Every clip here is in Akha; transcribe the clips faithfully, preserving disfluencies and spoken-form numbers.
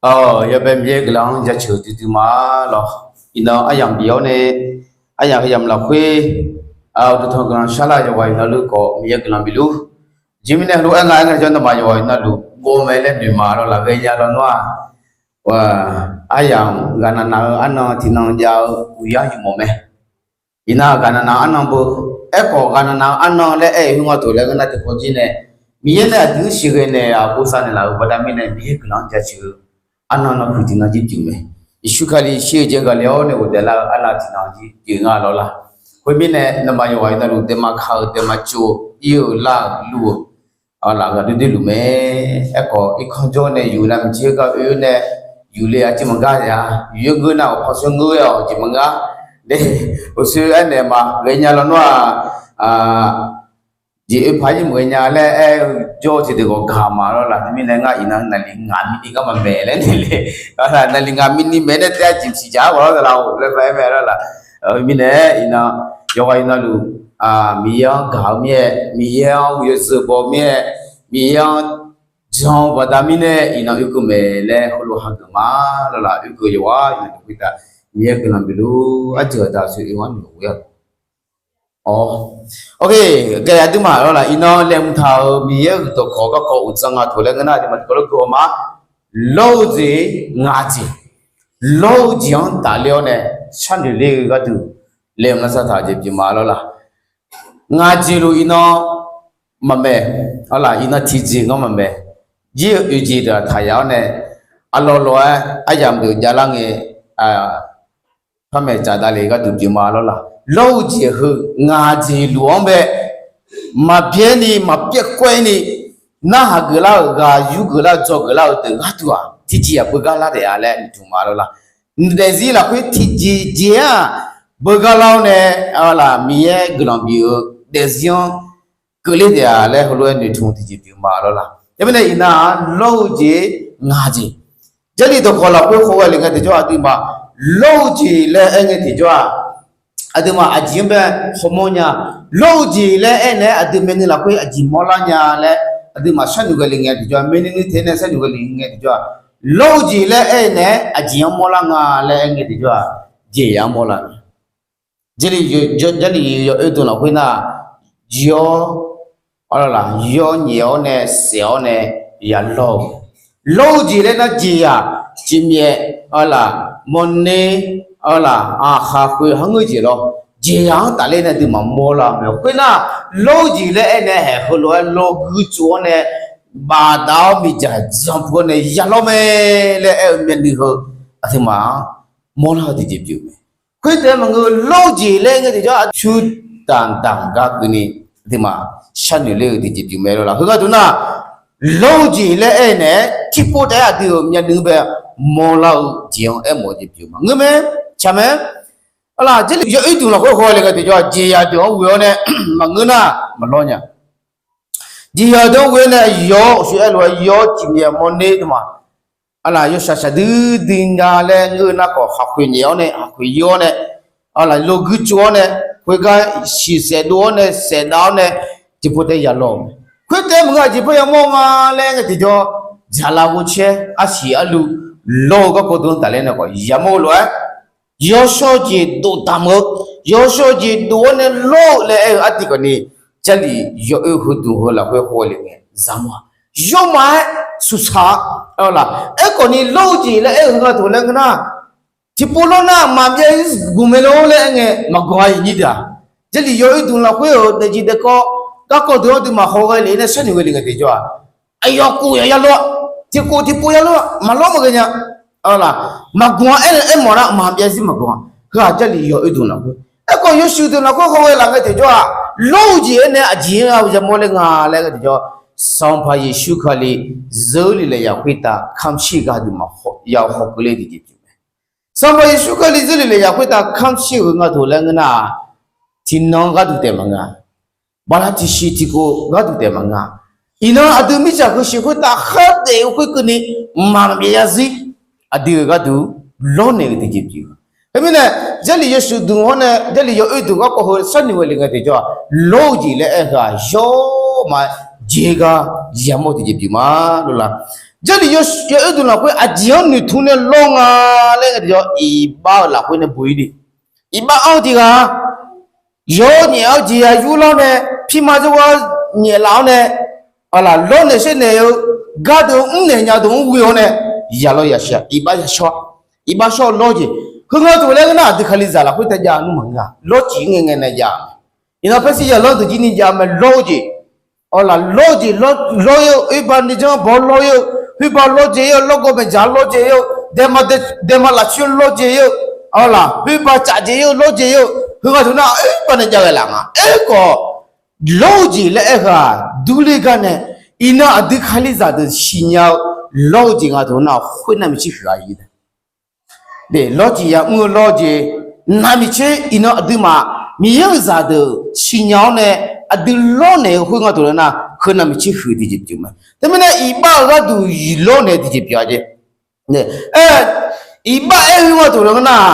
Yawbae Miqyaer guiqlanq-anr jaceuq duidui ma lawr. Iqnan aryamq bif-awr nae, aryamq heuyamq lafkhoer, uqduq tanq guiqlanq sharlar yawqghaq iqnan luf khawf Miqyaer guiqlanq bif luf. Jeq mirnae heulof-aer nga aer ngaejawr, nawmaf yawqghaq iqnan luf gov mae laer noeq ma lawr laf ghaenya lawnmr-aq, aryamq ghaqnaq naq-eu arnan tiqnan jav-eu uqyar yawmawf mae. Iqnan ghaqnaq naq-eu arnan beu, aerkhawf ghaqnaq naq-eu arnan laer aer-eu khoer nga tof laer ngeur nar tiqkawv jir nae, Miqyaer nae aqdui-anr siqghae naeq-aq bosav naeqlaf-euq baqda mirnae Miqyaer guiqlanq-anr jaceuq-eu arnan nanpuq tiqnan jir pyeuf mae. Yeqsur Kali shir-eu jeq gaqle-awr nae ghofdaef lar-eu arnan tiqnan jir pyeuf nga lawr laf. Khoermirnae nawmaf yawqghaq iqnan luf daefma ka-eu daefma tsov-eu ir-eu lar-eu luf-eu laf ghaqdoer doer luf mae. Aerkhawf irkanr jawr nae yuf nar maqtser gar oe-awr nae yufle-a jeq maqgar ya, yuf-aer ngeur nar-awq paw sawr ngeur-awq jeq maqgar. Nae, uqshoe aernaeq ma ghaenya lawnmr-aq, jeq oe paq-aer jir maqghae nya laer aer-eu jawr-eu tiqdeuq ghawqgaq ma lawr laf. Teumirnae ngar iqnan naqli ngaq mirni gar maqmaeq laer naeq le. Naqli ngaq mirni maeq nae taef-aer jeq maqsiq jaq-ar ghawq lawr laf-or laer ba-aer mae lawr laf. Mirnae iqnan yawqghaq iqnan luf Miqyaer-anr gaq-eu mir-aer, Miqyaer-anr yawzeu baw mir-aer, Miqyaer-anr jan-eu baqda mirnae iqnan oekeuv mae laer heulof hageuf ma lawr laf. Oekeuv yawqghaq iqnan khoertav Miqyaer guiqlanq bif luf. Arjeuq aqda aqsur oe-anr noeq-eu ghae-a. Awr, ok, gaq aqduimaf lawr laf iqnan laeqhmq taq-euq Miqyaer-euq dawqkawq garkawv uqdzan nga tof laer ngeur nar aqduimaf tiqkawv lof gui-awr ma. Lawr-eu jeq, ngaq jeq, lawr-eu jeq-anr tafler-awr nae sharnoeq ler-eu gharduq laeqhmq lavsav taq-eu jeq pyeuf ma lawr laf. Ngaq jeq luf iqnan maqmaeq, arlaf iqnan tiqjeq ngar maqmaeq. Jir-eu oeq jeq deuq-aq taq yaf-awr nae, arlawr lawr-aer aryamq deuq javlar ngae, par maeq tsaf davle gharduq pyeuf ma lawr laf. Lawr-eu jeq heu ngaq jeq luf-anr bae maqbyaer ni maqpyaer kawr-ir ni narhaq geuflar-euq ghaq yur geuflar-eu dzaw geuflar-eu deuq gharduq-aq tiqjeq-aq beugar lar taef-a laer noeqtmq ma lawr laf. Daefzir lafkhoer tiqjeq jeq-aq beugar lar-awr nae, arlaf Miqyaer guiqlanq bif-eu daefzir-anr keuvler taef-a laer heulof-aer noeqtmq tiqjeq pyeuf ma lawr laf. Teumirnae iqnan-aq lawr-eu jeq, ngaq jeq, Jarlif dawqkawq lafkhoer khawghae le ngae tiqjawr aqduimaf lawr-eu jeq laer aer ngae tiqjawr-aq, aqduimaf aqjeq-anr bae hawmawr nya. Lawr-eu jeq laer aernaeq-aer aqdui myavnuiv lafkhoer aqjeq mawrlar nya laer aqduimaf sharnoeq ghae le ngae tiqjawr-aq, myavnuiv nuiv teq nae sharnoeq ghae le ngae tiqjawr-aq, lawr-eu jeq laer aernaeq-aer aqjeq-anr mawrlar nga laer aer ngae tiqjawr-aq, jeq-anr mawrlar nga. Jarlif yawoer dmq lafkhoer nar, jeq-awr, arlaf, yawr nyaef-awr nae saef-awr nae yalawr-eu, lawr-eu jeq laer nar jeq-aq, cifmyaef, arlaf, mawrner, arlaf, aqkhaq khoeq harngeur jeq lawr, jeq-aq-anr tafler nae aqduimaf mawrlar mae. Khoernar, lawr-eu jeq laer aernaeq-aer heulof-aer lawrguir tsov-awr nae bafdav-awr miqdzaq dzanpu-awr nae yalawr mae laer aer-eu myavnuiv heu aqduimaf-anr mawrlar-eu tiqjeq pyeuf mae. Khoertaef maqngeur, lawr-eu jeq laer ngae tiqjawr-aq, pyur damq damq gar keuvni aqduimaf sharnoeq ler-eu tiqjeq pyeuf mae lawr laf. Heugar duq nar, lawr-eu jeq laer aernaeq-aer tiqpov taef-aer aqdui-euq myavnuiv bae mawrlar-eu jeq-anr aermawf-eu jeq pyeuf ma ngeur mae. Tsaq mae. Arlaf, Jarlif yawoer dmq lafkhoer khawghae le ngae tiqjawr-aq, jeqzaq deuq-anr ghoe-awr nae maqngeur nar maqlawr nya. Jeqzaq deuq-anr ghoe-awr nae yawr-awr, uqshoe aerlof-aer yawr cifmyaef mawrner dmaf, arlaf, yawshaq shaqdui dui nga laer ngeur nar khawf, khaqkhoeq nyaef-awr nae khaqkhoeq yawr-awr nae, arlaf, lawrguir tsov-awr nae, khoergar shiq saef dov-awr nae saef dav-awr nae tiqpov taef-aer yalawr-eu mae. Khoertaef maqngeur, aqjeq par yamawr nga laer ngae tiqjawr, dzaqlaf ghovcaer arsiq arluv lawr-eu garkawv deuq-anr tafler nae khawf yamawr-eu lof-aer, yawshawr jeq dovdamq-eu, yawshawr jeq dov-awr nae lawr-eu laer aer-eu artiv khawfni, Jarlif yawoer heudmq heu lafkhoer khawghae le ngae zaqmawr-aq, yawrma-aer suqsaq-a laf. Aerkhawf ni lawr-eu jeq laer aer-eu heugar dmq laer ngeur nar, tiqpov lawr nar maqbyav-ir gmq mae lor laer aer ngae maqgawq-a iqnyir deuq-aq. Jarlif yawoer dmq lafkhoer-euq daefjeq daefkawv garkawv deuq-anr duimaf khawghae le nae sharnoeq ghae le ngae tiqjawr-aq, aqyawf khof yawqya lawr-a, tiqkhof tiqpov ya lawr-a, maqlawr maqghae nya. Arlaf, maqgawq-a aer-eu aermawf nar maqbyav-ir maqgawq-a. Heu-aq Jarlif yawoer dmq lafkhoer. Aerkhawf yawshuif dmq lafkhoer khawghae laf ngae tiqjawr-aq, lawr-eu jeq-aer nae aqjeq-anr gha yamawr laer nga laer ngae tiqjawr, Sanqpaq Yeqsur Kali zeur lef laef yaf khoertav kamq shir-eu gharduq maqhaw, ya haw keuvle tiqjeq pyeuf mae. Sanqpaq Yeqsur Kali zeur lef laef yaf khoertav kamq shir-eu heu nga dmq laer ngeur nar-aq, tiqnan gharduq taef maqnga. Bala tiqshiq tiqkhof gharduq taef maqnga. Iqnan aqdui mirtsaq heu shiq khoertav khardaef-eu khoerkeuvni maqbyav zarzir aqdui-euq gharduq lawrnaeq-eu tiqjeq pyeuf-eu. Khoermirnae, Jarlif yawshuif dmq-awr nae Jarlif yawoer dmq garkawv heu sharnoeq ghae le ngae tiqjawr-aq, lawr-eu jeq laer aer-eu heu-aq yawrma-aer jeq gar yamawr tiqjeq pyeuf ma lor laf. Jarlif yawoer deuq lafkhoer aqjeq-anr noeqtmq nae lawr nga laer ngae tiqjawr, iqbax-euq lafkhoer nae buq-ir ni. Iqbax anr-eu tiq ghaq, yawr nyaef-awr jeqya yur lawr nae, pirma jawrgar nyaeflaf-awr nae, lawrnaeq shaernaeq-eu gardeuq mrnaeq nya deuq-anr ghoe-awr nae, ya lawr ya shir-a. Iqbax ya shawr-a. Iqbax shawr-eu lawr jeq, khoergar taq laer ngeur nar, aqdui kalizaq lafkhoer taef jav nmr maqngeur-a. Lawr jeq ngae ngae nae jav-a. Iqnan paersiq ya lawr deuq jir ni jav mae lawr-eu jeq. Awq laf lawr-eu jeq lawr-ir-eu, oerba ni janr bawr lawr-ir-eu, khoerba lawr jeq-ir-eu, lawrgawv maeqdzaq lawr jeq-ir-eu, daema lafcoer lawr jeq-ir-eu, awq laf khoerba caf jeq-ir-eu lawr jeq-ir-eu, heughaq teunar oerba nae jav ghae laf nga. Aerkhawf, lawr-eu jeq laer aer heu-aq durler gar nae, iqnan aqdui kalizaq deuq siqnya-eu lawr-eu jeq nga teunar khoernar micaer huiq-a. Lawr jeq ya mr-eu lawr-eu jeq, nar micaer iqnan aqduimaf Miqyaer-euq zaqdeuq siqnya-awr nae aqdui lawrnaeq-eu khoer nga teunar, heunar micaer huiq tiqjeq pyeuf mae. Teumirnae iqbax-euq gharduq lawrnaeq tiqjeq pyeuf-a jeq. Iqbax aer-eu nga teunar,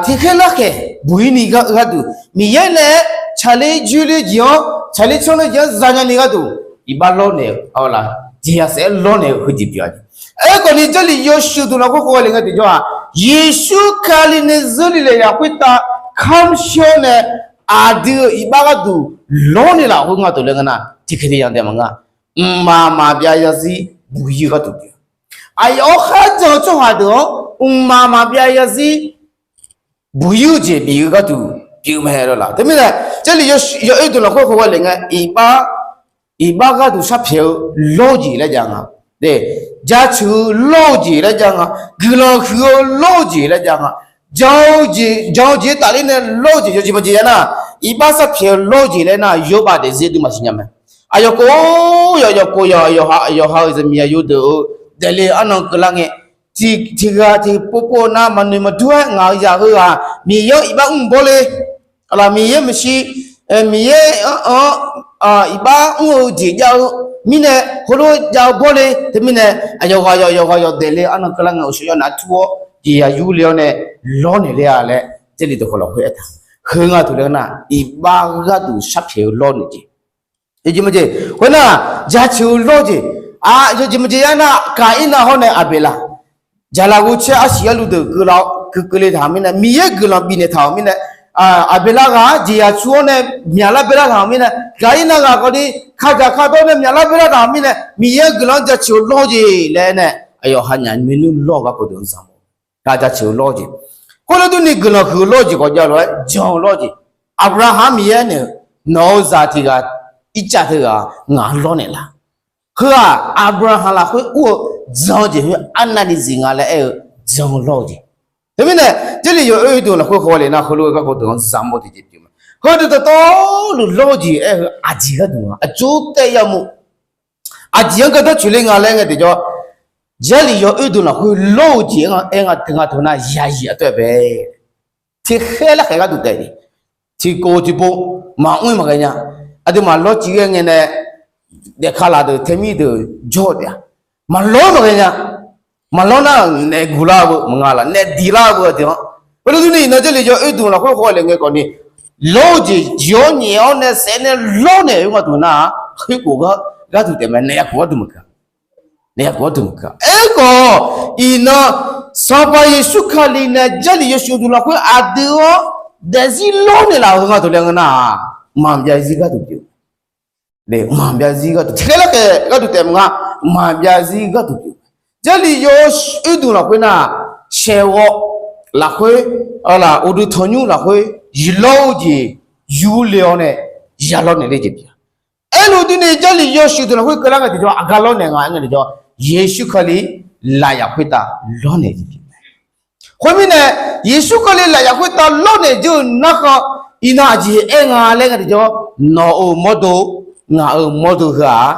tiqkhaer larkhaeq buq-ir ni gharduq Miqyaer nae-aer tsaqler joerler jeq-anr, tsaqler tsanrler jeq-anr zanya ni gharduq iqbax lawrnaeq-eu, jeqya saef-aer lawrnaeq-eu heujeq pyeuf-a jeq. Aerkhawf ni Jarlif yawshuif deuq lafkhoer khawghae le ngae tiqjawr-aq, Yeqsur Kali nae zeurle laeq yaf khoertav kamr shir-awr nae, aqdui-euq iqbax gharduq lawrnaeq laf khoer nga teuq laer ngeur nar, tiqkhaer tiqyaq daef maqnga. Mqmaq maqbyav zarzir buq-ir-eu gharduq pyeuf. Aqyawf-anr kharjan-eu tsawrhaq deuq-anr mqmaq maqbyav zarzir buq-ir-eu jeq bif-eu gharduq pyeuf mae lawr laf. Teumirnae Jarlif yawoer deuq lafkhoer khawghae le ngae, iqbax gharduq sharpyaeq-eu lawr-eu jeq laer jav nga. Jaceuq-eu lawr-eu jeq laer jav nga. Guiqlanq huiq-eu lawr-eu jeq laer jav nga. Jan-eu jeq tafler nae lawr-eu jeq yawjeq maqjeq ya nar, iqbax sharpyaeq-eu lawr-eu jeq laer nar, yawbav daefzir aqduimaf siqnya mae. Aqyawf khof, yawqyawf khof yawq, yawqha-euq zaqmiq aqyawf deuq-euq daefle arnan keuvlar ngae, tiq, tiq ghaq tiq pov pov-eu nar maqnoeq maqdur-aer ngaq-euq zaq heughaq Miqyaer-anr iqbax mr bawr le. Aqlaf Miqyaer maeqshi, Miqyaer anr-anr iqbax mr-eu jeq jav-eu mirnae, heulof jav-eu bawr le. Teumirnae aqyawf ghaq yawq, yawqha yawq daefle arnan keuvlar ngae, uqshawq yawq nar tur-awr jeqya yurle-awr nae lawrnaeq ler-a laer Jarlif dawqkawq lafkhoer aertaq. Heu nga teuq laer nar, iqbax gharduq sharpyaeq-eu lawrnaeq jeq. Yawjeq maqjeq khoernar, jaceuq-eu lawr-eu jeq, yawjeq maqjeq ya nar, Gaqirnav hawr nae Aqbeqlav, jaqlaf ghovcaer arsiq arluv deuq keuvle taq-euq mirnae, Miqyaer guiqlanq bifnaeq taq-euq mirnae, Aqbeqlav ghaq-aq jeqya cu-awr nae myaqlar baelar taq-euq mirnae, Gaqirnav ghaq khawfni kadzaq kadawr nae myaqlar baelar taq-euq mirnae, Miqyaer guiqlanq-anr jaceuq-eu lawr-eu jeq laer nae, aqyawf ha nyaf maernmr lawr-eu garkawv deuq-anr zaq-awr, jaceuq-eu lawr-eu jeq. Khoerlof durni guiqlanq huiq-eu lawr-eu jeq khawf jav lof-aer jan-eu lawr-eu jeq. Aqbraham Miqyaer nae, nawq-euq zaq tiq ghaq, Irtsav teughaq ngaq-anr lawrnaeq laf. Heu-aq Aqbraham lafkhoer ur-eu jan-eu jeq khoer arnavni zif nga laer aer-eu jan-eu lawr-eu jeq. Teumirnae Jarlif yawoer deuq lafkhoer khawghae le nar, heulof-eu garkawv deuq-anr zaq-awr tiqjeq pyeuf mae. Heudeuq dawqtawvluf lawr-eu jeq aer-eu aqjeq gharduq nga, aqjox taev yamawr. Aqjeq-anr gardanr coeq ler nga laer ngae tiqjawr, Jarlif yawoer deuq lafkhoer lawr-eu jeq-anr aer nga teu nga teu nar, yayi aqtov-aer bae tiqkhaer larkhaeq gharduq taef-a. Tiqkov tiqpov maqmr-ir maqghae nya. Aqduimaf lawr cif ghae ngae nae daefka laf deuq taemir deuq jawr-eu taef-a. Maqlawr maqghae nya. Maqlawr nar naef guq lar-eu beu maqnga laf, naef diq lar-eu beu aqdui-anr. Khoerlof durni iqnan Jarlif yawoer deuq lafkhoer khawghae le ngae khawfni, lawr-eu jeq jiq-awr nyaef-awr nae saef nae lawrnaeq-eu nga deuq nar-aq, khoerkhof gharduq taef mae, naef ya khof gharduq maqkeuv-a. Naef ya khof gharduq maqkeuv-a. Aerkhawf iqnan Sanqpaq Yeqsur Kali nae Jarlif yawshuif deuq lafkhoer aqdui-anr daefzir lawrnaeq laf-euq heu nga deuq laer ngeur nar-aq, maqbyav zir gharduq pyeuf. Maqbyav zir gharduq, tiqkhaer larkhaeq gharduq taef maqnga, maqbyav zir gharduq pyeuf. Jarlif yawoer deuq lafkhoer nar, shaeqghawv lafkhoer, laf uqduq tanqnymr lafkhoer, lawr-eu jeq yurle-awr nae ya lawrnaeq le jeq pyeuf. Aerlof durni Jarlif yawshuif deuq lafkhoer keuvlar ngae tiqjawr aqgar lawrnaeq nga aer ngae tiqjawr, Yeqsur Kali lafyaf khoertav lawrnaeq jeq pyeuf. Khoermirnae, Yeqsur Kali lafyaf khoertav lawrnaeq jawr-eu narkhan, iqnan aqjeq aer nga laer ngae tiqjawr, nawq-euq mawrdo, ngaq-euq mawrdo heu-aq,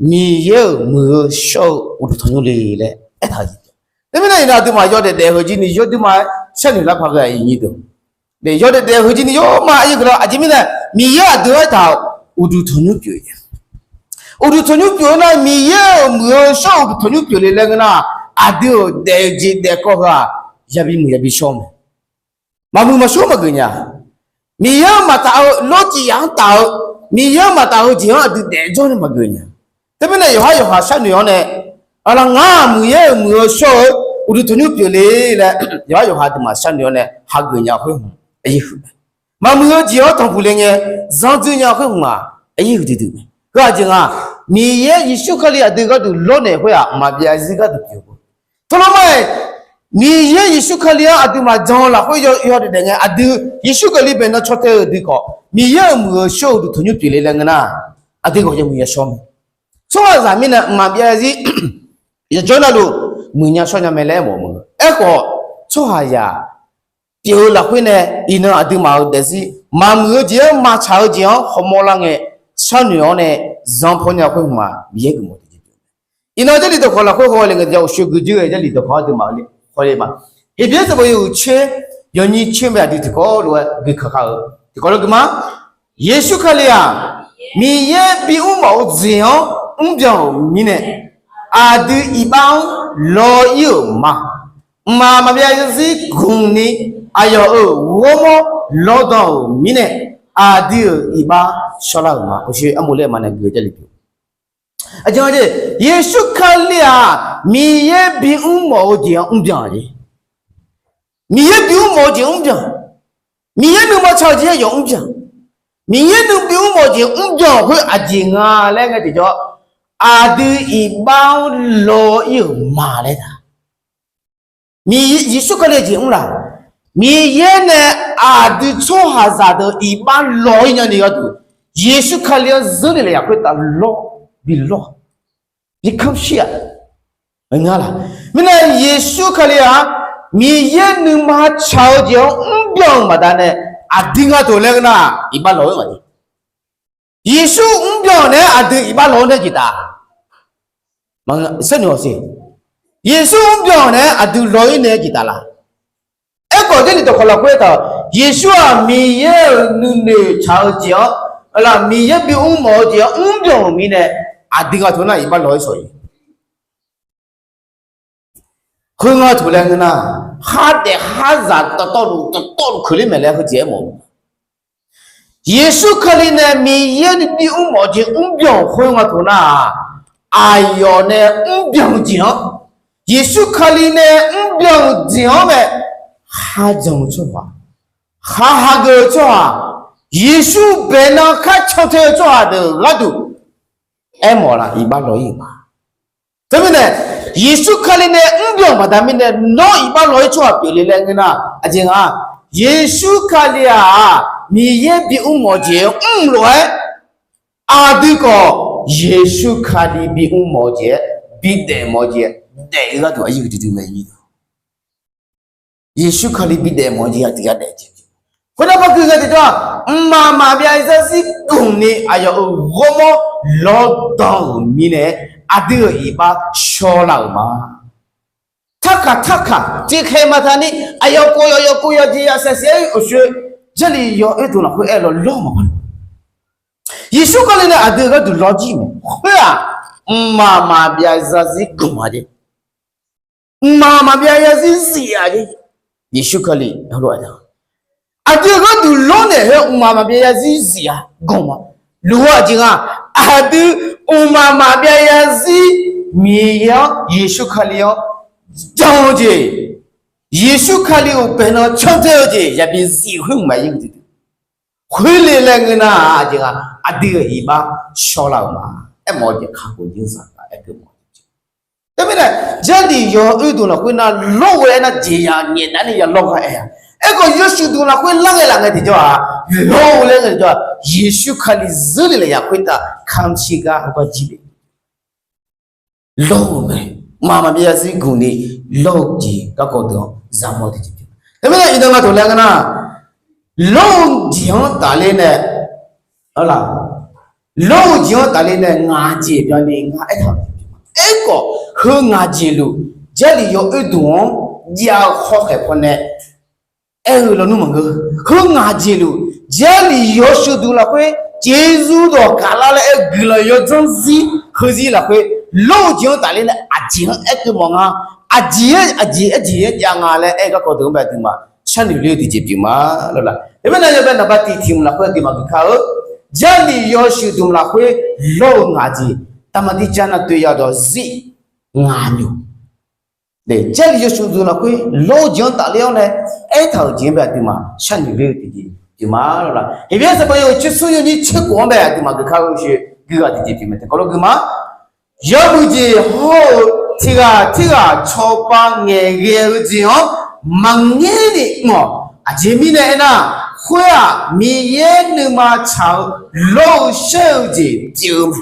Miqyaer-euq muiq-eu shawr-eu uqduq tanqnymr le laer aertaq-eu jeq. Teumirnae iqnan aqduimaf yawdaef daef heu jir ni yawduima-aer sharnoeq lar paq ghae-a iqnyir deuq. Yawdaef daef heu jir ni yawma-aer yawgeuf lar aqjeq mirnae, Miqyaer aqdui-anr aertaq-euq uqduq tanqnymr pyeuf-eu jeq. Uqduq tanqnymr pyeuf-eu nar, Miqyaer-euq muiq-eu shawr-eu uqduq tanqnymr pyeuf le laer ngeur nar, aqdui-euq daef-eu jeq daef kawv heu-aq, yabi muiq yabi shawr mae. Maqmuiq maqshawr maqgeuf nya. Miqyaer-anr maqtaf-eu lawr cif yaf-anr taf-eu, Miqyaer-anr maqtaf-eu jeq-anr aqdui daef jawr nae maqgeuf nya. Teumirnae yawqhar yawqha sharnoeq-awr nae, Aqlaf ngar muiqyaer-euq muiq-eu shawr-eu uqduq tanqnymr pyeufle laer yawqha yawqha aqduimaf sharnoeq-awr nae hageuf nya khoer hmq aqyuif huiq mae. Maqmuiq-eu jeq-anr tanqpuq le ngae, zanrdui nya khoer hmq-aq aqyuif huiqdui dui mae. Heu aqjeq nga, Miqyaer Yeqsur Kali aqdui gharduq lawrnaeq khoer-aq maqbyav zarzir gharduq pyeuf-eu. Tawrlawr mar-aer, Miqyaer Yeqsur Kali-anr aqduimaf jan-eu lafkhoer yawdaef daef ngae, aqdui Yeqsur Kali baeqnan caw tae-eu dui khawf, Miqyaer-euq muiq-eu shawr-eu uqduq tanqnymr pyeufle laer ngeur nar, aqdui ghawqmya muiq-eu shawr mae. Tsawrhaqzaq mirnae maqbyav zarzir yajawr navluf muiqnya shawrnya mae laer aermawf-eu mae. Aerkhawf, tsawrhaqzaq pyeuf-eu lafkhoer nae iqnan aqduimaf-euq daefzir maqmuiq-eu jeq-anr maqtsaq-eu jeq-anr hawmawr lar ngae, sharnoeq-awr nae zanrpaw nya khoer hmq-aq Miqyaer geufmawf tiqjeq pyeuf. Iqnan Jarlif dawqkawq lafkhoer haw le ngae tiqjawr, uqshoe guijuir-eu Jarlif dawqkawq aqduimaf le haw le ma. Heqbyaer sanqbof yawhuiq tser yawnyir tser mae, aqdui tiqkawv lof-aer gui kakar-eu tiqkawv lof gui ma. Yeqsur Kali-aq, Miqyaer bimr mawf-eu jeq-anr mrbyan-euq mirnae, aqdui iqbax-anr law ir-euq ma. Mqmaq maqbyav zarzir gmq ni aqyawf-euq ghawrmawr lawrdan-euq mirnae, aqdui-euq iqbax shawrlar-euq ma. Uqshoe armov ler ma nae gui-eu Jarlif pyeuf. Aqjeq nga jeq, Yeqsur Kali-aq, Miqyaer bimr mawf-eu jeq-anr mrbyan-a jeq. Miqyaer bimr mawf-eu jeq mrbyan. Miqyaer nuima tsaq-eu jeq-aer yawf mrbyan. Miqyaer nuima bimr mawf-eu jeq mrbyan khoer aqjeq nga laer ngae tiqjawr, aqdui iqbax-anr law ir-euq ma laer taq. Yeqsur Kali jeq mr laq? Miqyaer nae aqdui tsawrhaqzaq deuq iqbax law ir nyani gharduq, Yeqsur Kali-anr zeurle laf yaf khoertav lawr, bi lawr, bi kanr shir-a. Nga laq? Mirnae Yeqsur Kali-aq, Miqyaer nuima tsaq-eu jeq-anr mrbyan-euq baqdanae, aqdui nga deuq laer ngeur nar, iqbax law-eu nga jeq. Yeqsur mrbyan-euq nae aqdui iqbax law-eu nae jeq taf. Yeqsur mrbyan-euq nae aqdui law-ir nae jeq taf laq? Aerkhawf, Jarlif dawqkawq lafkhoer taq, Yeqsur-aq, Miqyaer-euq nuinoeq tsaq-eu jeq-anr, laq, Miqyaer bimr mawf-eu jeq-anr mrbyan-euq mirnae, aqdui nga deuq nar iqbax law-ir shawq-ir. Khoernga taq laer ngeur nar, khardaef kharzaq dawqtawvluf dawqtawvluf keuvler mae laer heujeq aermawf-eu. Yeqsur Kali nae Miqyaer nuima bimr mawf-eu jeq mrbyan-euq khoernga taq nar-aq, aqyawf nae mrbyan-eu jeq-anr, Yeqsur Kali nae mrbyan-euq jeq-anr mae, kharjan-eu tsawrhaq, khaq hageuf-eu tsawrhaq, Yeqsur baeqnan khar cantae-eu tsawrhaq deuq gharduq aermawf laf iqbax law-ir-euq ma. Teumirnae, Yeqsur Kali nae mrbyan-euq baqda mirnae nawr iqbax law-ir tsawrhaq pyeufle laer ngeur nar, aqjeq nga, Yeqsur Kali-aq, Miqyaer bimr mawf-eu jeq mr lof-aer, aqdui khawf Yeqsur Kali bimr mawf-eu jeq-aer bidaef mawf-eu jeq daef-eu gharduq aqyuif duidui mae. Yeqsur Kali bidaef mawf-eu jeq aqdui yadaef jeq. Khoernar, par gui ghae tiqjawr-aq, mqmaq maqbyav zarzir gmq ni aqyawf-euq ghawrmawr lawrdan-euq mirnae, aqdui-euq iqbax shawrlar-euq ma. Tarkaq tarkaq tiqkhaeq maqtaq ni, aqyawf kov yawf yawf kov yawf jeq yawf saef saef-aer oeqshoe, Jarlif yawoer deuq lafkhoer aer law lawr maqpar. Yeqsur Kali nae aqdui-euq gharduq lawr jir mae. Khoer-aq, mqmaq maqbyav zarzir gmq-a jeq. Mqmaq maqbyav zarzir zif-a jeq. Yeqsur Kali, aqdui-euq gharduq lawrnaeq heu mqmaq maqbyav zarzir zif-a gmq ma. Loq-eu aqjeq nga, aqdui mqmaq maqbyav zarzir Miqyaer-anr, Yeqsur Kali-anr jan-eu jeq, Yeqsur Kali-euq baeqnan cantae-eu jeq yabi zif khoer mqmaq-ir-eu jeq. Khoerle laer ngeur nar-aq, aqjeq nga, aqdui-euq iqbax shawrlar-euq ma. Aermawf-eu jeq kakhof-eu jeq zaq-a aer keuv mawf-eu jeq. Teumirnae, Jarlif yawoer deuq lafkhoer nar lawr-eu aernar jeq ya nyaef dav ni ya lawr gar aer-a. Aerkhawf yawshuif deuq lafkhoer lar ngae laf ngae tiqjawr-aq, lawr-eu laer ngae tiqjawr-aq, Yeqsur Kali zeurle laf yaf khoertav kamq shir gar hawgar jir le. Lawr-eu mae, mqmaq maqbyav zarzir gmq ni lawr-eu jeq garkawv deuq-anr zaqmawr tiqjeq. Teumirnae iqnan nga dawq laer ngeur nar, lawr-eu jeq-anr tafler nae, lawr-eu jeq-anr tafler nae ngaq jeq byanni ngar aertaq-eu. Aerkhawf heu ngaq jeq luf, Jarlif yawoer deuq-anr jav-eu hawkhaeq pawnae aer-eu lawnmr maqngeur. Heu ngaq jeq luf, Jarlif yawshuif deuq lafkhoer jeqzur dawq gaqlar laer aer-eu guiqlanq yawdzanr zir heuzir lafkhoer, lawr-eu jeq-anr tafler nae aqjeq-anr aer keuv mawf nga. Aqjeq-aer aqjeq aerjeq-aer jav nga laer aer-eu garkawv deuq-anr bae aqduimaf sharnoeq ler-eu tiqjeq pyeuf ma lawr laf. Teumirnae yawbae naqba tiq tiq mq lafkhoer aqduimaf geuf kar-eu, Jarlif yawshuif deuq lafkhoer lawr-eu ngaq jeq taqmaq tiqjav nav toeq yadawq zir ngaq nyoq. Jarlif yawshuif duq lafkhoer lawr-eu jeq-anr tafler-awr nae aertaq-euq jeq-anr bae aqduimaf sharnoeq ler-eu tiqjeq pyeuf ma lawr la. Heqbyaer sanqbof yawhuiq tser smr yawnyir tser khof-anr bae aqduimaf geuf kar-eu sheu guighaq tiqjeq pyeuf mae. Tiqkawv lof gui ma. Yawmuiq jeq hawr-eu tiq ghaq tirghaq cawba ngaeqghae-eu jeq-anr maqngaer ni mr-awq. Aqjeq mirnae aernar, khoer-aq Miqyaer nuima tsaq-eu lawr-eu shaer-eu jeq pyeuf-eu mae.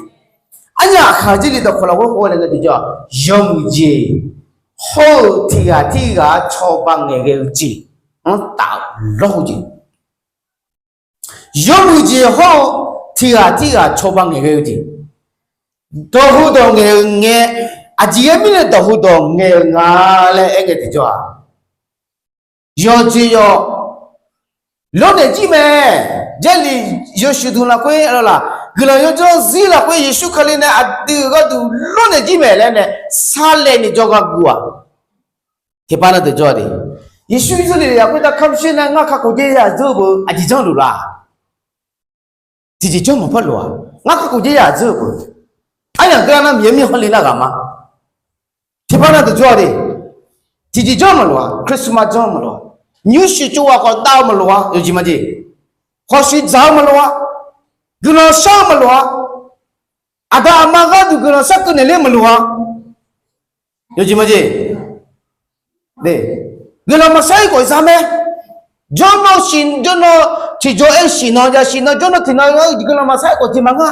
Arnyaf aqkaq Jarlif dawqkawq lafkhoer khof-eu laer ngae tiqjawr-aq, yawmuiq jeq hawr-eu tiq ghaq tirghaq cawba ngaeqghae-eu jeq-anr taf lawr-eu jeq. Yawmuiq jeq hawr-eu tiq ghaq tirghaq cawba ngaeqghae-eu jeq, dawq heudawq ngaeq-eu ngae, aqjeq ghae mirnae dawq heudawq ngaeq-eu nga laer aer ngae tiqjawr-aq, yawqjeq yawq lawrnaeq jir mae. Jarlif yawshuif duq lafkhoer lawr la, guiqlanq yawdzanr zir lafkhoer Yeqsur Kali nae aqdui-euq gharduq lawrnaeq jir mae laer nae sarlaev ni jawrgar guv-aq, tiqpav na deuq jawr-a de. Yeqsur Irsaqleqlav khoertav kamq sher nae ngar kakhof jaev ya dzeur-eu beu aqjeq janrluf la? Tiqjeq janr maqpar lof-a. Ngar kakhof jaev ya dzeur-eu beu, aryamq geur nar Miqyaer mirkhanq le nar ghaq ma. Tiqpav na deuq jawr-a de. Tiqjeq janr maqlof-a. Christmas janr maqlof-a. Nymrshuif tsov ghaq khawf dav-eu maqlof-a. Yawjeq majeq. Khawqshuif dzaq-eu maqlof-a. Guiqlanq shar-eu maqlof-a. Aqda aqma gharduq guiqlanq shar keuv naeq ler maqlof-a. Yawjeq majeq. Guiqlanq maqshar-ir khawf za mae. Jawrnan siq jawrnan tiqjawr-aer siqnan ja siqnan jawrnan tiqnan-eu guiqlanq maqshar-ir khawf jeq maqnga.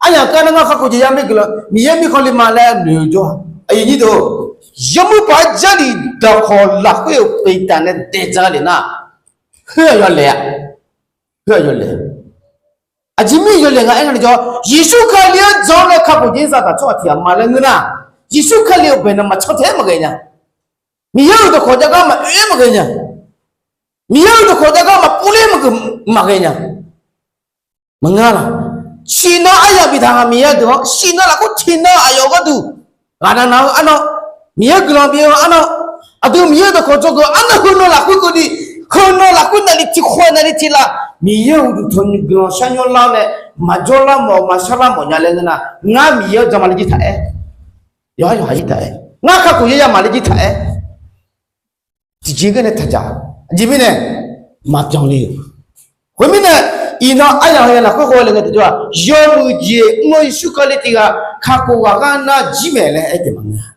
Aryamq kar nar ngar kakhof jaev ya mae guiqlanq Miqyaer mirkhanq le ma laer noeq-eu jawr-a. Aqyuif nyir deuq-or, yawmuiq paq-aer Jarlif dawqkawq lafkhoer-euq peqtaq nae daeqdzaq le nar, khoer-aq yawlaeq-a. Khoer-aq yawlaeq. Aqjeq mirnae yawlaeq nga aer nga ni jawr, Yeqsur Kali-anr jan-awr nae kakhof jaev-ir zaqdaq tsawrhaq tiq ghaq ma laer ngeur nar, Yeqsur Kali-euq baeqnan maqcan taef-aer maqghae nya. Miqyaer-euq dawqkawq jav gar maqoe-aer maqghae nya. Miqyaer-euq dawqkawq jav gar maqpov ler maqghae nya. Maqngeur laq? Siqnan aryaq biftaq-aq Miqyaer deuq-anr siqnan lafkhoer tiqnan aqyawf gharduq ghaqnav nav-eu arnan, Miqyaer guiqlanq bif-eu arnan, aqdui Miqyaer-euq dawqkawq dzawgeuf arnan heunan lafkhoer keuvni, heunan lafkhoer navlif tiq khoer navlif tiq laf Miqyaer-euq uqduq tanqnymr guiqlanq sharnymr lar-awr nae maqjawr lar mawf maqshar lar mawf nya laer ngeur nar, ngar Miqyaer-anr jan maqle jir taq-aer, yawqha yawqha jir taq-aer, ngar kakhof yaer ya maqle jir taq-aer, tiqjeq ghae nae taqdzaq. Aqjeq mirnae maqbyan le-euq. Khoermirnae, iqnan aryaq heuya lafkhoer khoer le ngae tiqjawr-aq, yawmuiq jeq mr-eu Yeqsur Kali tiq ghaq kakhof ghaq gar nar jir mae laer aer taef maqngeur-a.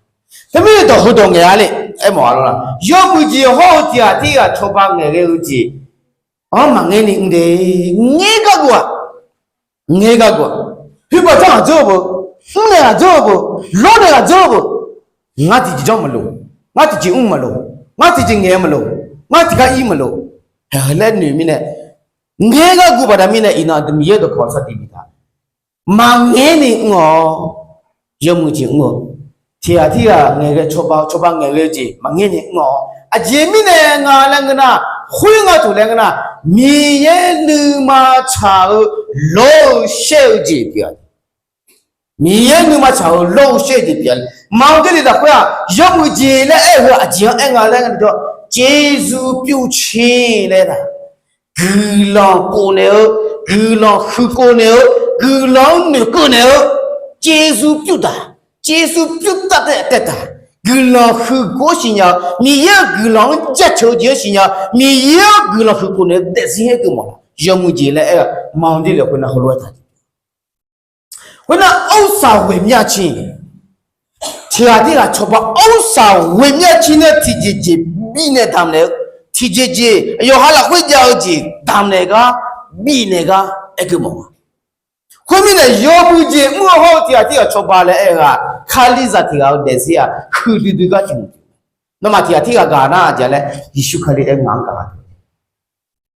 Teumirnae dawq heudawq ngaeq-a le, aermawf-a lawr la. Yawmuiq jeq hawr-eu tiq ghaq tirghaq cawba ngaeqghae-eu jeq-anr maqngaer ni mr de. Ngaer gar guv-aq, ngaer gar guv-aq, khoer baqdzanr ghaq dzeur-eu beu, mrnaeq ghaq dzeur-eu beu, lawrnaeq ghaq dzeur-eu beu, ngar tiqjeq janr maqloq, ngar tiqjeq mr maqloq, ngar tiqjeq ngaeq-eu maqloq, ngar tiqgar ir maqloq, haeq laer noeq mirnae, ngaer gar guv baqda mirnae iqnan aqdui Miqyaer dawqkawq sar tiq bif taq, maqngaer ni mr-awr, yawmuiq jeq mr-eu, tiq ghaq tirghaq ngaeqghae cawba cawba ngaeqghae-eu jeq maqngaer ni mr-awr, aqjeq mirnae nga laer ngeur nar, khoer nga taq laer ngeur nar, Miqyaer nuima tsaq-eu lawr-eu shaer-eu jeq pyeuf-a. Miqyaer nuima tsaq-eu lawr-eu shaer-eu jeq pyeuf-a. Maqanr Jarlif lafkhoer-aq, yawmuiq jeq laer aer-eu heu aqjeq-anr aer nga laer ngeur nar, jeqzur pyur caer laer nar, guiqlanq kov naeq-eu, guiqlanq huiq kov naeq-eu, guiqlanq-anr noeqkeuv naeq-eu, jeqzur pyur taq, jeqzur pyur taq taef taef taq, guiqlanq huiq kov-anr siqnya-eu, Miqyaer-euq guiqlanq-anr jaceuq-eu jeq-anr siqnya, Miqyaer-anr guiqlanq huiq kov naeq-eu daefzir-aer keuv mawf laf. Yawmuiq jeq laer aer-eu maqanr Jarlif khoernar heulof-aer taq Khoernar, ဥစ္စာ ghoeq myav cir, tiq ghaq tirghaq cawba ဥစ္စာ ghoeq myav cir nae tiqjeq jeq bifnaeq damq naeq-eu, tiqjeq jeq yawqha lafkhoer jav-eu jeq damq naeq gar, bifnaeq gar aer keuv mawf-a. Khoermirnae yawmuiq jeq mr-eu hawr-eu tiq ghaq tirghaq cawba laer aer-eu-aq, Kalizaq tiq ghaq-eu daefzir-aq huiqdui dui gar tiq, nawmaf tiq ghaq tirghaq gaq nar-aq jeq laer Yeqsur Kali aer ngaq-anr gaq-a.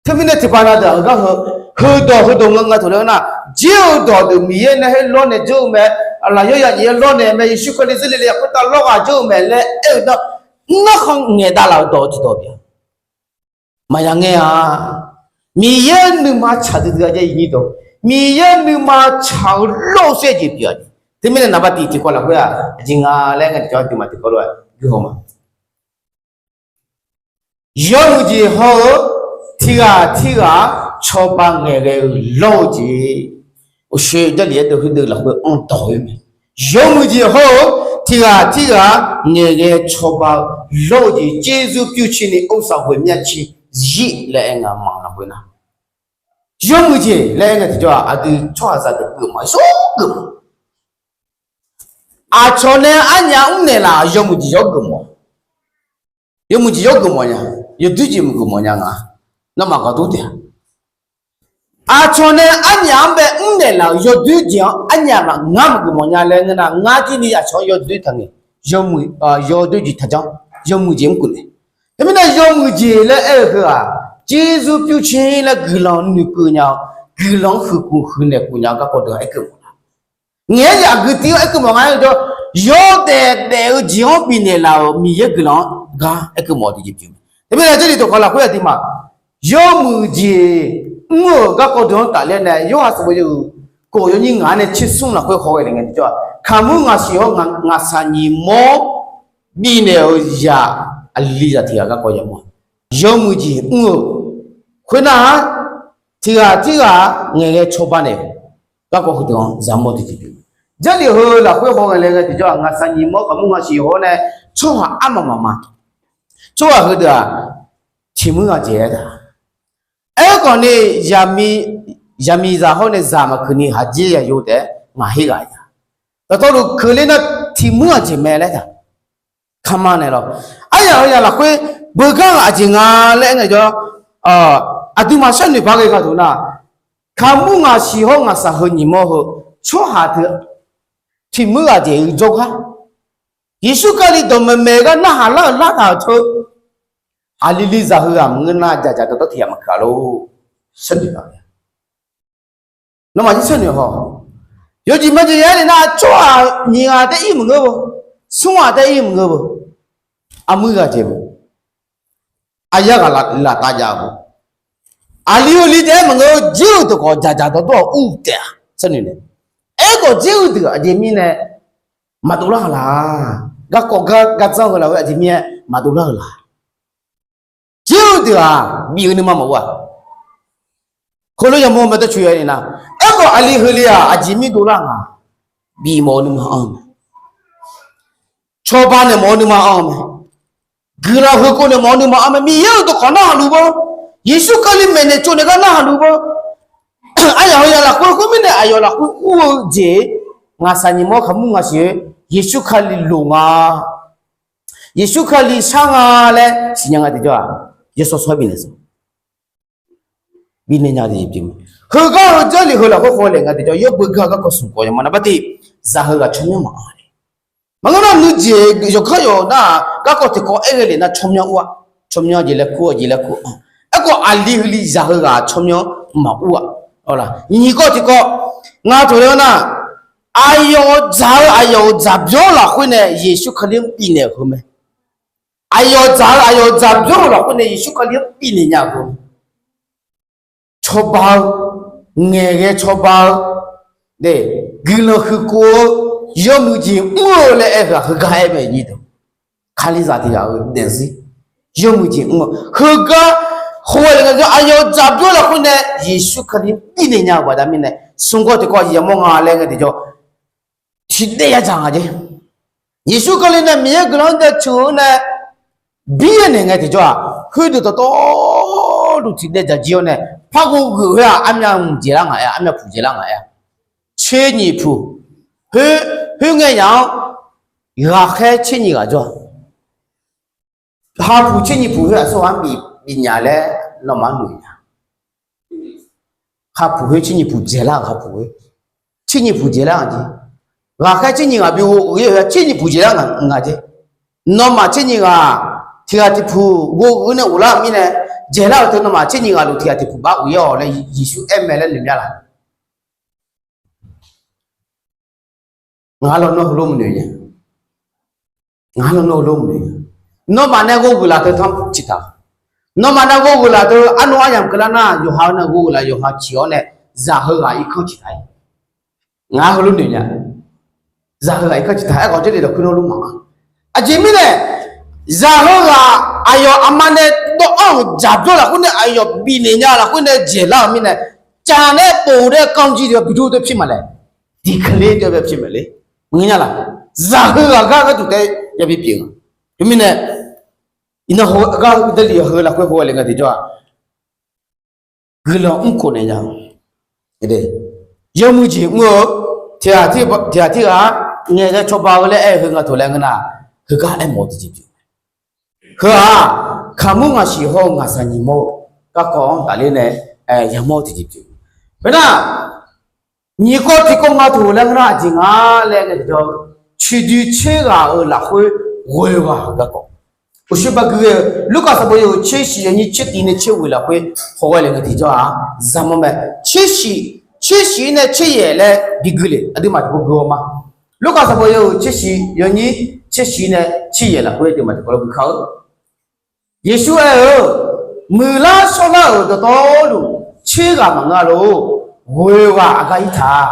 Teumirnae tiqpav na deuq-aq heugar heu, heudawq heudawq nga nga taq laer nar, jir-eu dawqdeuq Miqyaer nae her lawrnaeq jawr-eu mae, lafyawr yaf Miqyaer lawrnaeq mae, Yeqsur Kali zirle le-a khoertav lawrghaq jawr-eu mae laer aer-eu nar, narkhan ngaeqdav laf-eu dawq-eu tiqdawq pyeuf-a. Maqya ngaer-a. Miqyaer nuima tsaq duidui-a jaev-ir dawq, Miqyaer nuima tsaq-eu lawr-eu shaer jeq pyeuf-a. Teumirnae naqba tiq tiqkawv lafkhoer-aq aqjeq nga laer ngae tiqjawr aqduimaf tiqkawv lof-aer guihaw ma. Yawmuiq jeq hawr-eu tiq ghaq tirghaq cawba ngaeqghae-eu lawr-eu jeq, uqshoe Jarlif aerdeuv khoerdeuv lafkhoer anr dawq-eu mae. Yawmuiq jeq hawr-eu Tiq ghaq tirghaq ngaeqghae cawba-eu lawr-eu jeq ကျေးဇူးပြုခြင်းနှင့် ဥစ္စာ ghoeq myav ciq zir laer aer nga ma lafkhoer nar, yawmuiq jeq laer aer ngae tiqjawr-aq, aqdui tsawrhaqzaq deuq geufmawf-a, yawgeuf mawf. Aqcawq nae arnyaf mrnaeq laf-euq yawmuiq jeq yawgeuf mawf. Yawmuiq jeq yawgeuf mawf nya, yawdoer jeq maqgeuf mawf nya nga. Nawmaf gaqdur taef-a. Aqcawq nae arnyaf-anr bae mrnaeq laf-euq yawdoer jeq-anr arnyaf maqngar maqgeuf mawf nya laer ngeur nar, ngar jirni aqcawq-anr yawdoer taqngaeq, yawmuiq, yawdoer jeq taqjanr, yawmuiq jeq mr keuvnaeq. Teumirnae yawmuiq jeq laer aer-eu heu-aq, ကျေးဇူးပြုခြင်း laer guiqlanq noeqkeuv nya-awr, guiqlanq-anr huiqkuf huiqnaeq kuf nya-eu garkawv deuq-anr aer keuv mawf nar, ngaeq-aer yagaq gui tiv-anr aer keuv mawf nga-aer jawr, yawdaef daef-eu jeq-anr bifnaeq laf-euq Miqyaer guiqlanq-anr gar aer keuv mawf-eu jeq pyeuf mae. Teumirnae jarlif tawqkawv lafkhoer aqduimaf yawmuiq jeq mr-euq garkawv deuq-anr tafler nae, Yorhaq sanqbof yawhuiq kof yawnyir ngaq-anr nae tsersmr lafkhoer hawghae le ngae tiqjawr-aq, kaqmur ngaqsiq hawr ngaqshaq nyiq mawr bifnaeq-euq zaq aqli zaq tiq ghaq garkawv yamawr-a. Yawmuiq jeq mr-euq khoernar-aq, tiq ghaq tirghaq ngaeqghae cawba naeq-euq garkawv heudeuq-anr zaqmawr tiqjeq pyeuf. Jarlif heu lafkhoer hawghae le ngae tiqjawr-aq, ngaqshaq nyiq mawr kaqmur ngaqsiq hawr nae tsawrhaq armaf mafma. Tsawrhaq heudeuq-aq, tiq muir ghaq jeq aer taq. Aerkhawf ni, zaqmiqzaq hawr nae zaq maqkeuv ni haqjir yayo taef-aer ngaq her ghaq ya. Dawqtawvluf keuvler nar, tiq muir ghaq jeq mae laer taq. Kama naeq lawr. Aryaq heu yaq lafkhoer beugar ghaq aqjeq nga laer aer ngae jawr, aqduimaf sharnoeq paq ghae gharduq nar, kaqmur ngaqsiq hawr ngaqshaq heu nyiq mawr heu tsawrhaq teu tiq muir ghaq jeq-eu jawrgar, Yeqsur Kali dawqmaeq maeq gar narhaq lar-euq lartaq-euq teu, aqli li zaq heughaq maqngeur nar, dzaqdzaq dawqtawvluf tiq ghaq maqkeuv-a lor. Sharnoeq paq ghae. Nawmaf jir sharnoeq haw. Yawjeq maqjeq yaer le nar, tsawrhaq nyiq ghaq taef ir maqngeur-eu, smr ghaq taef ir maqngeur-eu, armuir ghaq jeq-eu, aryar ghaq laftav jav-eu, aqli heu li taef-aer maqngeur-eu, jir-euq dawqkawq dzaqdzaq dawqtawv-aq ur taef-a. Sharnoeq nae, aerkhawf jir-euq deuq aqjeq mirnae maqdov lar-euq la? Garkawv gar gardzanr heu lafkhoer aqjeq mirnae maqdov lar-euq la? Jir-eu deuq-aq bif-eu nuima maqur-aq, heulof yamawr mae dawrcoeni nar, aerkhawf aqli heu li-aq aqjeq mir dovlar nga, bifmawf-eu nuima anr-eu mae, cawba naeq mawf-eu nuima anr-eu mae, guiqlanq heukov naeq mawf-eu nuima anr mae, Miqyaer-euq dawqkawq narhaq luf beu, Yeqsur Kali maeqnaeq tsovnaeq gar narhaq luf beu, aryaq heu yaq lafkhoer khoermirnae aqyawf lafkhoer ur-eu jeq, ngaqshaq nyiq mawr kaqmur ngaqsiq-eu, Yeqsur Kali loq nga, Yeqsur Kali shar nga laer siqnya nga tiqjawr-aq, yawshawr shawr bifnaeq shawr bifnaeq nya-eu jeq pyeuf-eu. Heugar heu Jarlif heu lafkhoer khawf le nga tiqjawr, yawbeu gar-eu garkawv smq kawv yamawr nar, bartiq zaq heughaq tsawrmyanr maqanr le. Maqngeur nar nuijeq yawqgar yawq nar-aq, garkawv tiqkawv aer ghae le nar tsawrmyanr ur-a, tsawrmyanr jeq laer kur-a, jeq laer kur-a. Aerkhawf aqli heu li zaq heughaq tsawrmyanr maqur-a. Nyiq kawv tiqkawv, nga taqler-awr nar, aqyawf-euq dzaq-eu aqyawf-euq dzaqbyawr lafkhoer nae Yeqsur Kali-anr bifnaeq-euq heu mae. Aqyawf dzaq-eu aqyawf-euq dzaqbyawr-euq lafkhoer nae Yeqsur Kali-anr bifnaeq nya-eu heu, cawba-eu, ngaeqghae cawba-eu, guiqlanq huiqkov-eu, yawmuiq jeq mr-eu laer aer-eu ghaq heugar aer mae nyi deuq. Kalizaq tiq ghaq-euq daefzir, yawmuiq jeq mr-eu heugar, khoerle ngae jawr aqyawf dzaqbyawr lafkhoer nae Yeqsur Kali-anr bifnaeq nya-eu baqda mirnae, smq kawv tiqkawv yamawr nga laer ngae tiqjawr, tiqdaev yadzaq nga jeq. Yeqsur Kali nae Miqyaer guiqlanq-anr jaceuq-eu nae bif-aer naeq ngae tiqjawr-aq, khoerdeuq dawqtawvluf tiqdaev dzaq jir-awr nae, par ghovghoeq khoer-aq, armyav mq dzaeqlar ngaq aer, armyav puq dzaeqlar ngaq aer-a. Tser nyiq puq, khoer, khoerngae yaq-anr ghaqkhaer tser nyiq ghaq jawr-a. Hapuq tser nyiq puq khoer aqsur ghaq-anr bif, bifnya laer nawmaf-anr noeq nya. Hapuq khoer tser nyiq puq dzaeqlar-euq hapuq khoer, tser nyiq puq dzaeqlar ngaq jeq. Ghaqkhaer tser nyiq ghaq bi ghof-eu khoer-aq tser nyiq puq dzaeqlar ngaq jeq. Nawmaf tser nyiq ghaq tiq ghaq tiq puq ghof-eu nae ghoflar-euq mirnae, dzaeqlar-euq teu nawmaf tser nyiq ghaq luf tiq ghaq tiq puq bar ghof-ir-awq laer Yeqsur aer mae laer noeq mya laq? Ngaq lawnmr heulof maqnoeq nya. Ngaq lawnmr heulof maqnoeq nya. Nawmaf nae ghovghoeq laf teu tanr ciqtaq. Nawmaf nae ghovghoeq laf teu arnav aryamq keuvlar nar, yawqha-eu nae ghovghoeq laf yawqha ciq-awr nae, zaq heughaq irkanr ciqtaq-ir. Ngaq heulof noeq nya. Zaq heughaq irkanr ciqtaq. Aerkhawf Jarlif lafkhoer nawr lor maq-a. Aqjeq mirnae, zaq heughaq aqyawf aqma nae dawv-anr-euq dzaqbyawr lafkhoer nae aqyawf bifnaeq nya lafkhoer nae dzaeqlar-euq mirnae, caf nae pov nae kanr jir deuq-a bidur deuq pir maqlae, diqkale deuq-a pir maqle, maqngeur nya laq? zaq heu ghaq gar gharduq taef-aer yabi pyeuf nga. Teumirnae, iqnan heu gar uqdarlif heu lafkhoer hawghae le ngae tiqjawr-aq, guiqlanq mrkhof naeq nya. Yawmuiq jeq mr-eu tiqghaq tiqghaq-anr ngaeqghae cawba-eu laer aer-eu heu nga toq laer ngeur nar, heugar aermawf-eu tiqjeq pyeuf. Heu-aq, kaqmur ngaqsiq hawr-eu ngaqshaq nyiq mawr-eu garkawv-anr tafler nae yamawr-eu tiqjeq pyeuf. Khoernar, nyiq kawv tiqkawv nga toq laer ngeur nar, aqjeq nga laer ngae tiqjawr, coeqdoi tser ghaq-euq lafkhoer ghoe ghaq garkawv. Uqshoe baqgui-eu Lurkaf sanqbof yawhuiq tser shiq yawnyir tser tiq nae tser ghoeq lafkhoer hawghae le ngae tiqjawr-aq, zaqmawr mae. Tser shiq, tser shiq nae tser yaeq laer bigui le, aqduimaf tiqkawv gui-awr ma. Lurkaf sanqbof yawhuiq tser shiq yawnyir tser shiq nae tser yaeq lafkhoer aqduimaf tiqkawv gui kar-eu. Yeqsur aer-eu, muiqlar shawrlar-euq dawqtawvluf tser ghaq maqngeur-a lor. Ghoe ghaq aqgar ir taq.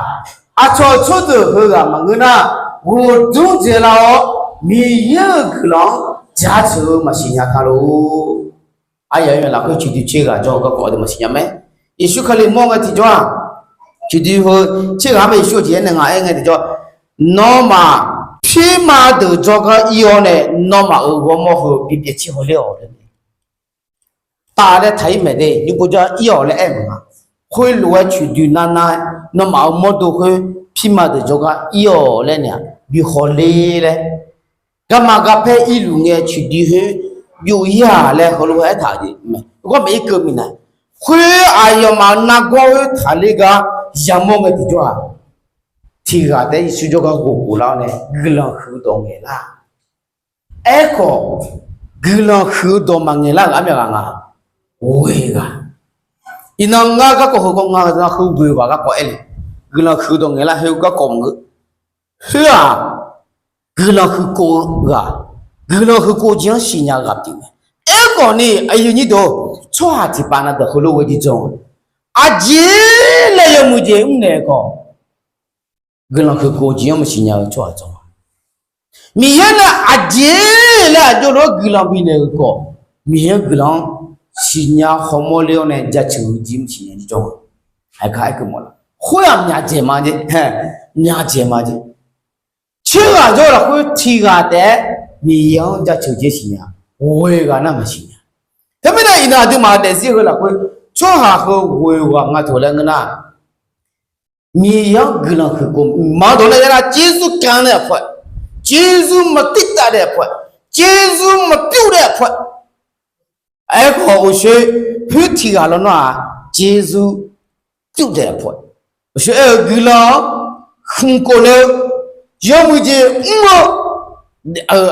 Aqcawq tsawrdeuq heughaq maqngeur nar, ghoqdmr dzaelar-awr, Miqyaer-euq guiqlanq-anr jaceuq-eu maqsiq nya ka lor. Aqyawf-anr lafkhoer coeqdoi tser ghaq jawr-eu garkawv aqduimaf siqnya mae. Yeqsur Kali mawr ngae tiqjawr-aq, coeqdoi heu tser ghaq-anr mae Yeqsur-euq jeq-aer nae ngaq aer ngae tiqjawr, nawmaf, pirma deuq jawrgar ir-awr nae nawmaf-euq ghawrmawr heu bipyeuf tser hawler-awq laer, taf laer taq-ir maeq de, nymr pov jar ir-awq laer aer-eu nga. Khoerlof-aer coeqdoi nar nar-aer, nawmaf-euq mawrdo khoer pirma deuq jawrgar ir-awq laer naeq-aq, bi hawler laer, garma garpaer irluf ngae coeqdoi khoer byov-ir-aq laer heulof-aer aertaq-euq mae. Ghawrmaeq irkeuv minav, khoer aqyawfmaf-euq nargawr khoer taqler gar yamawr ngae tiqjawr-aq, tiqghaq taef-aer Yeqsur jawrgar ghofkhof lar-awr nae guiqlanq huiqdawq ngaeqlar. Aerkhawf, guiqlanq huiq-eu dawq maqngaeq lar-euq armyawf ghaq nga, ghoe ghaq. Iqnan ngar garkawv heu kawv nga, ngar heu ghoe ghaq garkawv aer le. Guiqlanq huiq-eu dawq ngaeq lar heu garkawv maqngeur. Khoer-aq, guiqlanq huiqkhof-eu ghaq, guiqlanq huiqkhof jeq-anr siqnya ghaq pyeuf mae. Aerkhawf ni, aqyuif nyir deuq, tsawrhaq tiqpav na dawq heulof ghoe jirdzan-a, aqjeq laer yawmuiq jeq mrnaeq-eu khawf, guiqlanq huiqkhof jeq-anr maqsiq nya-eu tsawrhaq dzawr-a. Miqyaer nae aqjeq laer aqjox lof-aer guiqlanq bifnaeq-euq khawf, Miqyaer-anr guiqlanq-anr siqnya hawmawr ler-awr nae jaceuq-eu jeq maqsiq nya jirdzan-a. Aqgar aerkeuv mawf la? Khoer-aq myavdzaeq ma jeq, myavdzaeq ma jeq. Tser ghaq jawr-eu lafkhoer tiqghaq taef-aer Miqyaer-anr jaceuq jeq siqnya, ghoe ghaq nar maqsiq nya. Teumirnae iqnan aqduimaf daefzir heu lafkhoer tsawrhaq heu ghoe ghaq nga toq laer ngeur nar, Miqyaer-anr guiqlanq huiqkhof maqdawq nae yar nar, ကျေးဇူးတင် nae aqpoeq, ကျေးဇူးမတင်တတ် nae aqpoeq, ကျေးဇူးမပြုတ် nae aqpoeq. Aerkhawf uqshoe, khoer tiqghaq lawnmr-aq, ကျေးဇူးပြုတ် nae aqpoeq. Uqshoe aer-eu guiqlanq-anr huiqkhof nae-eu yawmuiq jeq mr-eu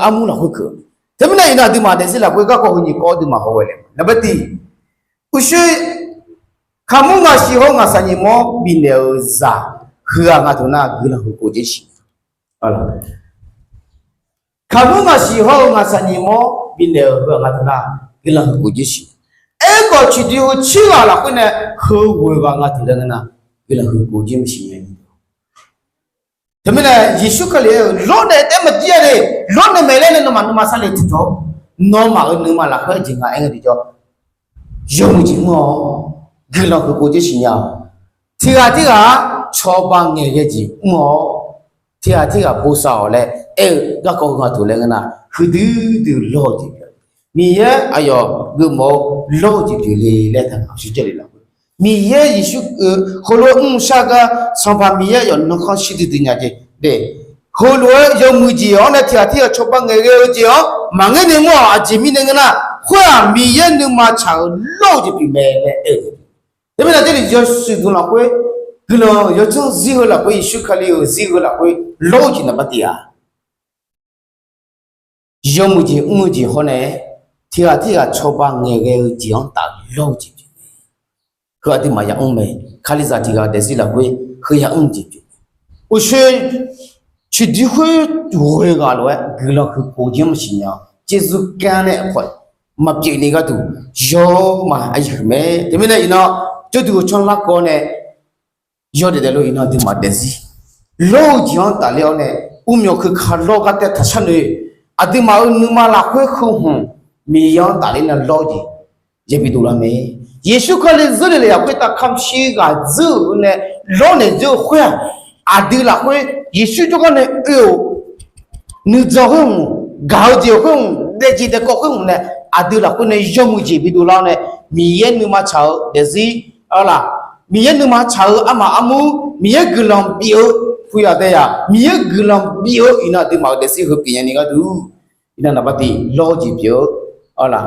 armur lafkhoer keuv. Teumirnae iqnan aqduimaf daefzir lafkhoer garkawv heu nyiq kawv aqduimaf haw ghae le. Naqbar tiq, uqshoe kaqmur ngaqsiq hawr ngaqshaq nyiq mawr bifnaeq-euq zaq heughaq nga toq nar guiqlanq huiqkhof jeq siq. Kaqmur ngaqsiq hawr-eu ngaqshaq nyiq mawr bifnaeq-euq heughaq nga toq nar guiqlanq huiqkhof jeq siq. Aerkhawf coeqdoi heu tser ghaq lafkhoer nae heu ghoe ghaq nga toq laer ngeur nar, guiqlanq huiqkhof jeq maqsiq nya. Teumirnae Yeqsur Kali aer-eu lawrnaeq taef-aer maqjir-a de, lawrnaeq maeq laer nae nawmaf nuima sarle tiqjawr, nawmaf-euq nuima lafkhoer jeq nga aer ngae tiqjawr, yawmuiq jeq mr-awr guiqlanq huiqkhof jeq siqnya-awq. Tiqghaq tirghaq-anr cawba ngaeqghae jeq mr-awr, tiqghaq tirghaq bosav-awq laer aer-eu garkawv heu nga toq laer ngeur nar, huiqdui dui lawr-eu jeq pyeuf. Miqyaer aqyawf geufmawf-eu lawr-eu jeq pyeuf le laer taqnga shuir jarle lafkhoer, Miqyaer Yeqsur-eu heulof-aer mrshar gar Sanqpaq Miqyaer aqyawf nuikhanr shir duidui nya jeq de. Heulof-aer yawmuiq jeq-anr nae tiqghaq tirghaq cawba ngaeqghae-eu jeq-anr maqngeur ni mr-awq. Aqjeq mirnae ngeur nar, khoer-aq Miqyaer nuima tsaq-euq lawr-eu jeq pyeuf mae laer aer-eu. Teumirnae Jarlif yawshuif dmq lafkhoer, guiqlanq yawdzanr zir heu lafkhoer, Yeqsur Kali-euq zir heu lafkhoer lawr-eu jeq naqbar tiq-aq, yawmuiq jeq mr-eu jeq hawr nae, tiqghaq tirghaq cawba ngaeqghae-eu jeq-anr taf lawr-eu jeq pyeuf-eu. Heu aqduimaf yamr mae. Kalizaq tiqghaq daefzir lafkhoer heu yamr jeq pyeuf. Uqshoe coeqdoi khoer ghoe ghaq lof-aer guiqlanq huiqkhof jeq-anr maqsiq nya-awr ကျေးဇူးတင် nae aqpoeq maqpyeuf ni gharduq yawr ma aqyuif mae. Teumirnae iqnan jawrduq-eu canr larkawv nae yawdaef daefluf iqnan aqduimaf daefzir lawr-eu jeq-anr tafler-awr nae, uvmyawq keuka lawr-eu gartaev taqshar noeq. Aqduimaf-euq nuima lafkhoer heu hmq Miqyaer-anr tafler nae lawr-eu jeq yabi dovlar mae. Yeqsur Kali zeur le lef-aq khoertav kamq shir ghaq dzeur-euq nae lawrnaeq dzeur-eu khoer-aq, aqdui lafkhoer Yeqsur jawrgar nae oe-euq nuijan khoerhmq, gaq-eu jeq khoerhmq, daefjeq daefkawv khoerhmq nae, aqdui lafkhoer nae yawmuiq jeq bidov lar-awr nae, Miqyaer nuima tsaq-eu daefzir, arlaq, Miqyaer nuima tsaq-eu armaf armur, Miqyaer guiqlanq bif-eu, puya dae ya, Miqyaer guiqlanq bif-eu iqnan aqduimaf-euq daefzir heu pyeuf nyani gharduq, iqnan naqba tiq lawr-eu jeq pyeuf-eu, arlaq,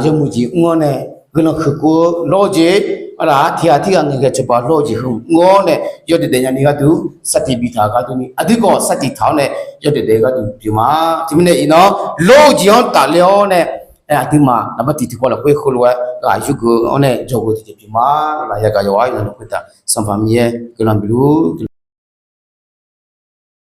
yawmuiq jeq mr-awr nae, guiqlanq huiqkeuv-eu lawr-eu jeq, arlaq, tiqghaq tirghaq ngaeqghae cawba lawr-eu jeq heu mr-awr nae, yawdaef daef nyani gharduq sartiq biftaq-eu gharduq ni, aqdui khawf sartiq taq-awr nae, yawdaef daef-eu gharduq pyeuf ma. Teumirnae iqnan lawr-eu jeq-anr tafler-awr nae, aqduimaf naqba tiq tiqkawv lafkhoer heulof-aer ghaq yurgeuf-awr nae dzawgeuf tiqjeq pyeuf ma. Laf yagaq yawqghaq iqnan lafkhoer taq Sanqpaq Miqyaer guiqlanq bifluf